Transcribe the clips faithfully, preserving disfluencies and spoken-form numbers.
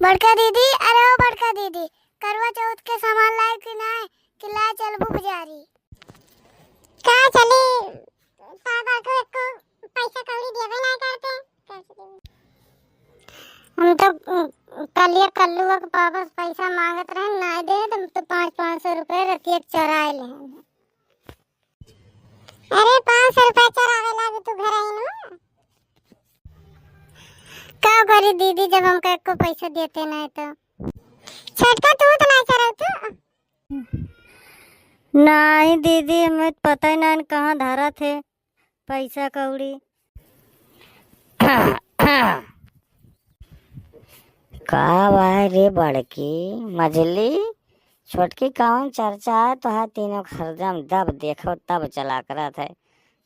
बड़का दीदी, अरे ओ बड़का दीदी, करवा चौथ के सामान लाए कि नाय, कि लाए चलबू बाजारी? का चली, पापा को एको पैसा कौड़ी देबे ना करते। हम तो, उम, कलिया कल्लुआ के पापा से पैसा मांगत रहे, ना दे, हम तो पाँच, पाँच सौ रुपए रतिया के चोराए ले। अरे, पाँच सौ रुपया चोरावे लागी तू घर आई ना? का करी दीदी, जब हमका एको पैसा देते नहीं तो। छोटका, तू तो ना चोराऊ तू। नहीं दीदी, हमें पता ही नहीं कहाँ धरा थे पैसा कौड़ी। का बाय रे बड़की, मझली, छोटकी, कौन चर्चा है? तोहार तीनों हरदम जब देखो तब चला करत है,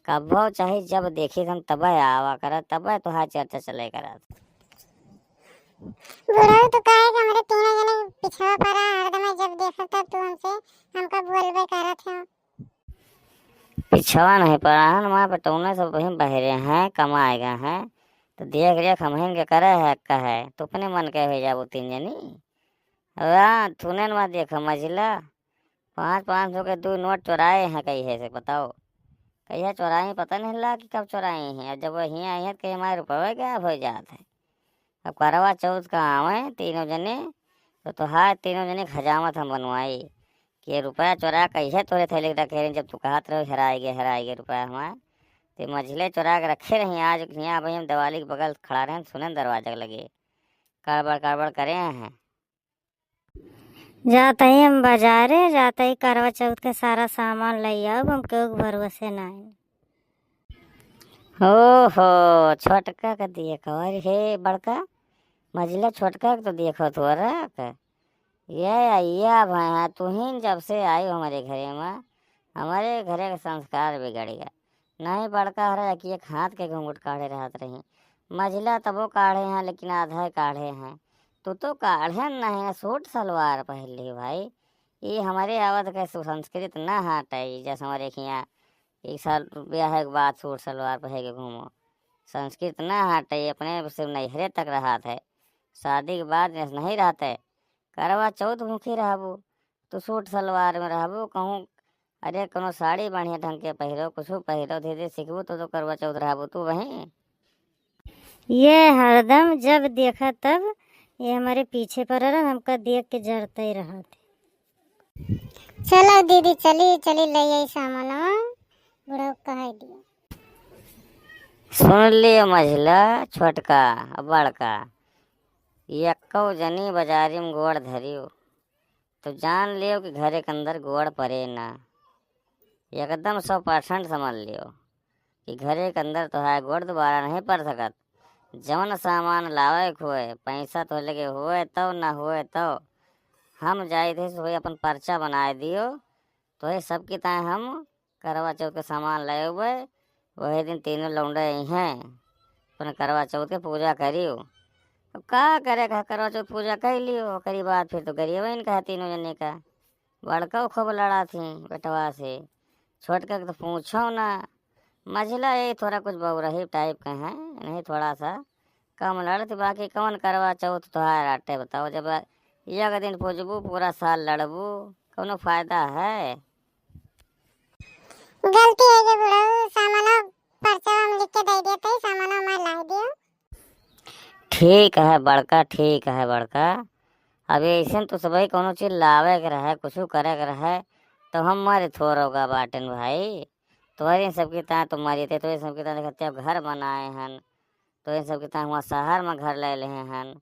कबो चाहे जब देखी हम तबे आवा करत, तबे तोहार चर्चा चले करत। बुढ़ऊ, तू काहे के हमरे तीनों जने पिछवा परा, हरदम जब देखो तब तू हमसे, हमका बोलबे करत है। पिछवा नहीं परा हन, माँ बेटौने सब वहीं बहरे हैं, कमाए गए हैं, तो देख रेख हमहिन के करे है, कहे तो अपने मन के हो जाबो तीन जनी। अब हाँ, तूने न मत देखो मझिला, पाँच, पाँच सौ के दो नोट चोराए हैं, कहिए से बताओ, कहिए चोराए, पता नहीं लगा कि कब चोराए हैं। और जब वो हियाँ आई हैं तो कहीं हमारे रुपये गायब हो जात है। अब करवा चौथ का आवे तीनों जने, तो तोहार तीनों जने के हजामत हम बनवाई कि ये रुपया चोरा कहिए तोरे थैली के रखे रही, जब तू कहत रहो हेराई गे, हेराई गे रुपया हमार, ते मझिले चोरा के रखे रही। आज हियाँ भाई हम दिवाली के बगल खड़ा रहे, सुने दरवाजा के लगे कड़बड़ कड़बड़ करे हैं। जात ही हम बाजारे, जात ही करवा चौथ के सारा सामान ले आउब, हम केहू के भरोसे नाई। ओहो, छोटका के देखो, अरे हे बड़का, मझिला छोटका के तो देखो तोरा के। ये, ये अब है, हाँ, तुहिन जब से आई हो हमारे घरे में, हमारे घरे का संस्कार बिगड़ गया। नहीं बड़का हरा कि एक हाथ के घूंघट काढ़े रहत रही, मझिला तबो काढ़े हैं, लेकिन आधा ही काढ़े हैं। तू तो काढ़े नहीं, सूट सलवार पहन ली भाई। ये हमारे अवध के सुसंस्कृत ना हटे, जैसे हमारे हियाँ एक साल ब्याह के बाद सूट सलवार पहन के घूमो, संस्कृत ना हटे, अपने से नैहरे तक रहत है। शादी के बाद जैसे नहीं रहते, करवा चौथ भूखी रहबू, तू सूट सलवार में रहबू, कहूँ अरे, कौनो साड़ी बढ़िया ढंग के पहिरो, कुछु पहिरो, धीरे धीरे सीखबू तो, तो करवा चौथ रहबू तू वहीं। ये हरदम जब देखा तब ये हमारे पीछे पड़ रहा, हमका देख के जरते ही रहत। चलो दीदी, चली, चली ले आई सामानवा, बुढ़ऊ कह दिया। सुन लियो मझिला, छोटका, बड़का, ये एक्को जनी बाजारी में गोड़ धरियो, तो जान लियो कि घरे के अंदर गोड़ परे ना। एकदम सौ परसेंट समझ लियो कि घरे के अंदर तोहार गोड़ दोबारा नहीं पड़ सकत। जवन सामान लावे के होए, पैसा तो लेके होए तो ना होए तो हम जाइत ही सोई अपन पर्चा बनाए दियो। तो ये सबकी ताए हम करवा चौथ के सामान ले अउबे, वही दिन तीनों लौंडे अइहें, अपने करवा चौथ के पूजा करियो। अब का करे का, करवा चौथ पूजा कर लियो, ओकरी बाद फिर तो गरियबे न कहे तीनों जने का। बड़का खूब लड़ा थी बेटवा से, छोटका के तो पूछो ना। मझिला ये थोड़ा कुछ बौरही टाइप के हैं, नहीं थोड़ा सा कम लड़त, बाकी कौन करवा चौथ तोहार आटे बताओ, जब एक दिन पूजबू पूरा साल लड़बू, कौनो फायदा है? गलती है जे बुढ़ऊ, सामानो पर्चा हम लिख के दे देते, सामानो हमार लाई दियो। ठीक है बड़का, ठीक है बड़का। अब ऐसे तो सबही कौनो चीज लावे के रहे, कुछ करे के रहे, तो हम मरे थोरोगा बाटेन भाई। तोहरे सबके ताए तो मरे थे, तोहरे सबके ताए देखते अब घर बनाए हन, तोहरे सबके ताए हुआ शहर में घर ले लेहे हन,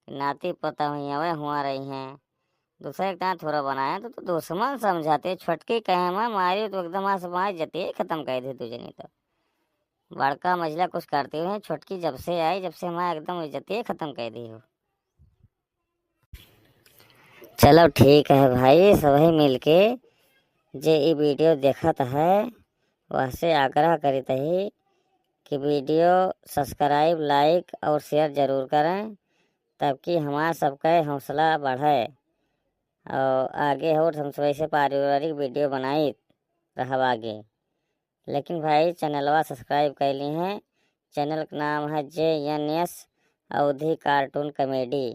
नाती पोता हुई हवे हुआ रही हैं। दूसरे के ताए थोड़ा बनाए तो, तो दुश्मन समझाते, छोटकी कहे मैं मारी तो एकदम आसमाए जतिये खत्म कर दे तू जनी तो। बड़का मझिला कुछ करते हुए, छोटकी जब से आई, जब से हमारा एकदम इज्जतिये खत्म कर दी हो। चलो ठीक है भाई, सबही मिलके जे ई वीडियो देखत है, वहसे आग्रह करित ही कि वीडियो subscribe, like और share जरूर करें, तब कि हमार सबके हौसला बढ़े और आगे और हम सब ऐसे पारिवारिक वीडियो बनाइत रहब आगे। लेकिन भाई, चैनलवा subscribe कर ली हैं। चैनल का नाम है जे एन एस अवधी cartoon comedy।